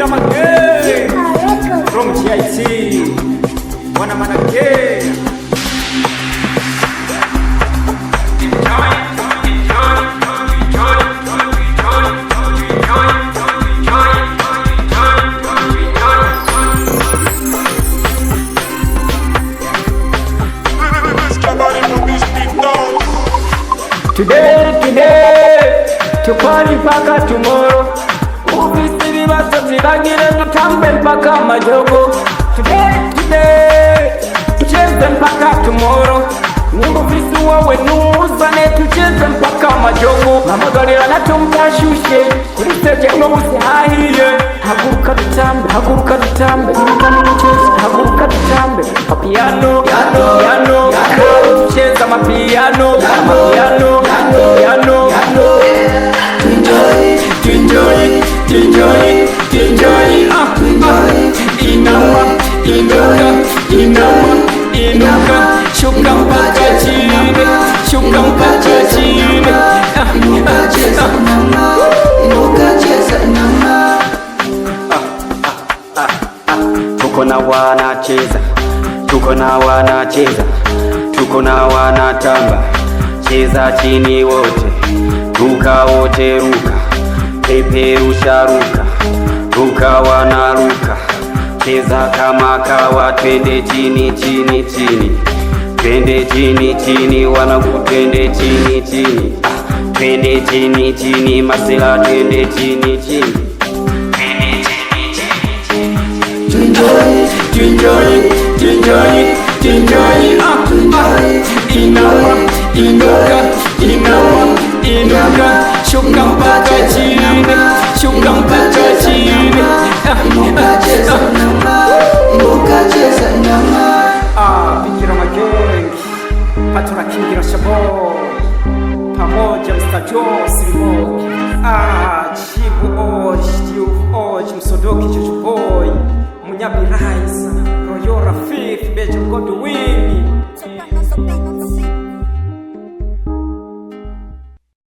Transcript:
Bikira Mange from GIT Wana Manake. Today, today, tupari mpaka tomorrow. Ufisi ibibazo byibagire dutambe mpaka majogo. Today, today, tucheze mpaka tomorrow. Nimba ufisi wowe nuzane tucheze mpaka majogo. Mpamagarira natumpashushe kuri stage uno musi hahiye. Haguruka dutambe, haguruka dutambe, iruka n'umuchezi, haguruka dutambe. Mapiano, piano, tucheza mapiano, mapiano, piano. Tuenjoy, tuenjoy, tuenjoy, ah, ah. Inama, inuka, inama, inuka, shuka mpaka chini, shuka mpaka chini. Ah, ah, ah. Tuko na wanacheza, tuko na wanacheza, tuko na wanatamba, cheza chini wote, ruka wote ruka, peperusha ruka, ruka wanaruka, cheza kama kawa, twende chini chini chini, twende chini chini, wanangu twende chini chini, ah, twende chini chini, masela twende chini chini, twende chini chini chini. Tuenjoy, tuenjoy, tuenjoy, ah, ah. Inama, inuka, inama, inuka, shuka mpaka chini, shuka mpaka chini. Ah, ah, ah. Ah, Bikira Magengi, Patora Kingira Shabo, pamoja Mr. Joe Silimoki, ah, Chibu Oj, Chief Oj, Msodoki Chuchu Boy, Munyabi Raisa.